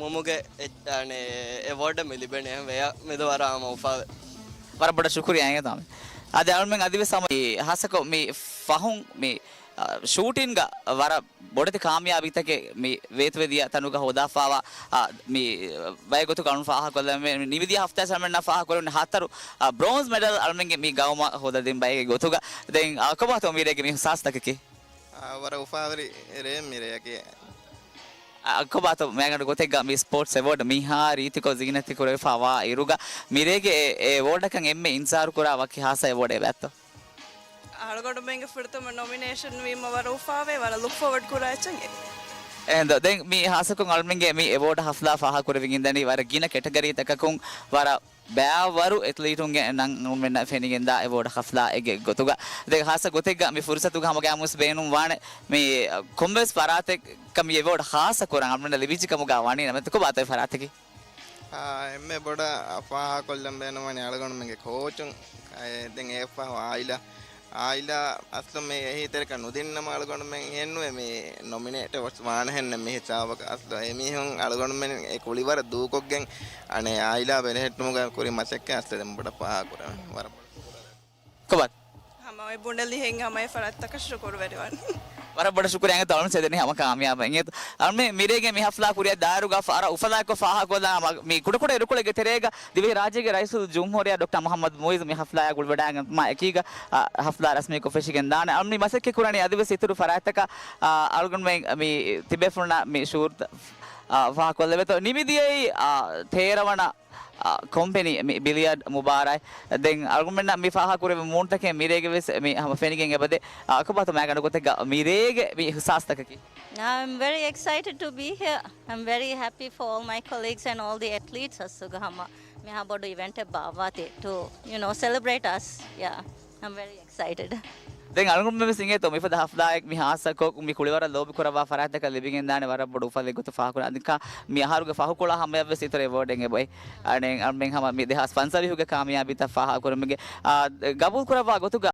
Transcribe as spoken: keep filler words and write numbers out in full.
މުމުގެ އެ-، އަނެ، އެވޯޑަށް މި ލިބެނީ އެހެން ވެޔަށް މެދު ވަރަށް އާ މަ އުފާވޭ. ވަރަށް ބޮޑަށް ޝުކުރިޔާ އިނގޭތޯ. އަދި އަޅުމެން އަދިވެސް ހަމަ މި ހާއްސަކޮށް މި ފަހުން މި، އަ، ޝޫޓިންގ ވަރަށް ބޮޑެތި ކާމިޔާބީތަކެއް މި ވޭތުވެދިޔަ ތަނުގަ ހޯދާފާވާ، އަ، މި ބައެއް ގޮތުގަ އަޅުން ފާހަގަކޮށްލަން މި ނިމިދިޔަ ހަފްތާ ސަމެންނަށް ފާހަގަކުރެވުނު ހަތަރު، އަ، ބްރޯންޒް މެޑަލް އަޅުމެންގެ މި ގައުމަށް ހޯދަދިން ބައެއްގެ ގޮތުގަ. ދެން، އަ، ކޮބާތޯ މިރޭގެ މި އިހުސާސްތަކަކީ؟ އާ، ވަރަށް އުފާވެރި ރޭ މިރެއަކީ. އަ، ކޮބާތޯ މައިގަނޑު ގޮތެއްގަ މި ސްޕޯޓްސް އެވޯޑް މިހާ ރީތިކޮށް ޒީނަތި ކުރެވިފާ ވާ އިރުގަ މިރޭގެ އެ، އެ އެވޯޑަކަށް އެންމެ އިންތިޒާރު ކުރާ ވަކި ހާއްސަ އެވޯޑެއް ވޭތޯ؟ އަޅުގަނޑުމެންގެ ފުރަތަމަ ނޮމިނޭޝަން ވީމަ ވަރަށް އުފާވޭ، ވަރަށް ލުކް ފޯވަޑް ކުރާ އެއްޗެއް. އެހެންދޯ؟ ދެން މި ހާއްސަކޮށް އަޅުމެންގެ މި އެވޯޑް ހަފްލާ ފާހަގަކުރެވިގެންދަނީ ވަރަށް ގިނަ ކެޓަގަރީތަކަކުން ވަރަށް ބައިވަރު އެތްލީޓުންގެ ނަން އަޅުމެންނަށް ފެނިގެންދާ އެވޯޑް ހަފްލާއެއްގެ ގޮތުގަ. ދެން ހާއްސަ ގޮތެއްގަ މި ފުރުސަތުގަ ހަމަގައިމުވެސް ބޭނުން ވާނެ މި ކޮންމެވެސް ފަރާތެއްގަ މި އެވޯޑް ހާއްސަ ކުރަން އަޅުމެންނަށް ލިބިއްޖެ ކަމުގަ ވަނީ ނަމަ ކޮބާތޯ އެ ފަރާތަކީ؟ އާ، އެންމެ ބޮޑަށް ފާހަގަކޮށްލަން ބޭނުންވަނީ އަޅުގަނޑުމެންގެ ކޯޗުން. އެ، ދެން އެއަށްފަހު އާއިލާ. އާއިލާ އަސްލު މި އެހީތެރިކަން ނުދިންނަމަ އަޅުގަނޑުމެން އެހެންނުވޭ މި ނޮމިނޭޓް ވެސް ވާނެހެންނެއް މި ހިސާބަކަށް. އަސްލު އެމީހުން އަޅުގަނޑުމެން އެ ކުޅިވަރަށް ދޫކޮށްގެން އަނެއް އާއިލާ ބެލެހެއްޓުމުގަ ކުރި މަސައްކަތް އަސްލު ދެން ބޮޑަށް ފާހަގަކުރަން ވަރަށް ބޮޑަށް ކޮބާ؟ ހަމަ އޮތް ބުނެލި ހެން ހަމަ އެ ފަރާތްތަކަށް ޝުކުރުވެރިވަން. ވަރަށް ބޮޑަށް ޝުކުރިޔާ އިނގޭތޯ އަޅުން ސެދެނީ ހަމަ ކާމިޔާބަށް އިނގޭތޯ. އަޅުން މި، މިރޭގެ މި ހަފްލާ ކުރިއަށް ދާއިރުގަ ފަ-، ވަރަށް އުފަލާކޮށް ފާހަގަކޮށްލާ ހަމަ މި ކުޑަކުޑަ އިރުކޮޅެއްގެ ތެރޭގަ ދިވެހި ރާއްޖޭގެ ރައީސުލްޖުމްހޫރިއްޔާ ޑޮކްޓަރ މުޙައްމަދު މުޢިއްޒު މި ހަފްލާއާ ގުޅިވަޑައިގެން މާ އެކީގަ، އަ، ހަފްލާ ރަސްމީކޮށް ފެށިގެން ދާނެ. އަޅުން މި މަސައްކަތް ކުރަނީ އަދިވެސް އިތުރު ފަރާތްތަކަށް، އަ، އަޅުގަނޑުމެން މި ތިބޭފުޅުންނަށް މި ޝުޢޫރުތައް، އަ، ފާހަގަކޮށްލެވޭތޯ. ނިމިދިޔައީ، އަ، ތޭރަ ވަނަ އާ، ކޮމްޕެނީ މި ބިލިއަޑް މުބާރާތް. ދެން އަޅުގަނޑުމެންނަށް މި ފާހަގަކުރެއްވި މޫނުތަކެއް މިރޭގެ ވެސް މި ހަމަ ފެނިގެން އެބަދޭ. އާ، ކޮބާތޯ މައިގަނޑު ގޮތެއްގަ މިރޭގެ މި އިހުސާސްތަކަކީ؟ I'm very excited to be here. I'm very happy for all my colleagues and all the athletes. އަސްލުގަ ހަމަ މިހާ ބޮޑު އިވެންޓެއް ބާއްވާތީ to, you know, celebrate us. Yeah, I'm very excited. ދެން އަޅުގަނޑުމެން ވެސް އިނގޭތޯ މިފަދަ ހަފްލާއެއް މި ހާއްސަކޮށް މި ކުޅިވަރަށް ލޯބި ކުރައްވާ ފަރާތްތަކަށް ލިބިގެންދާނެ ވަރަށް ބޮޑު އުފަލެއް ގޮތަށް ފާހަގަކުރާ. އަދި މި އަހަރުގެ ފަހުކޮޅާ ހަމަޔަށްވެސް އިތުރު އެވޯޑެއް އެބައޮތް. އަނެއް އަޅުމެން ހަމަ މި ދެހާސް ފަންސަވީހުގެ ކާމިޔާބީތައް ފާހަގަކުރުމުގެ، އާ، ގަބޫލު ކުރައްވާ ގޮތުގަ